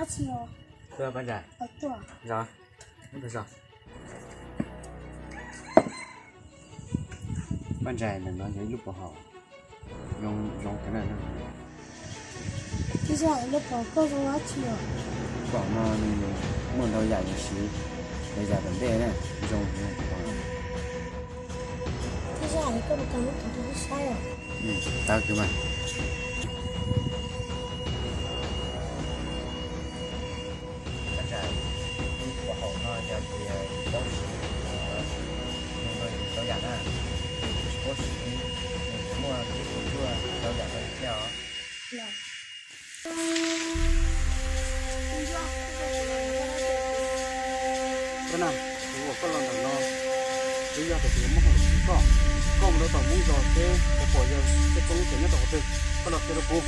Paj Ntsais, Paj Ntsais, ntawm no yog ib lub pov haum zoo zoo kawg na. Pov haum no nws muaj ntau yam yus siv, ntau yam tom ntej na, zoo. Tawv kawg mas. Paj Ntsais, lub pov haum no yog tias tau siv, nws no yus tau yam na, yus tsis paub siv, nws muaj ib tug yuaj tau yam no thiab os. Koj na, kuv uas koj los ntawm no, twb yog tias kuv muab hauj lwm txib koj, koj mus rau tom Hmoob zos seb puas pom yawg Txhiaj Koob lub tsev nyob rau qhov twg, koj los qhia rau kuv.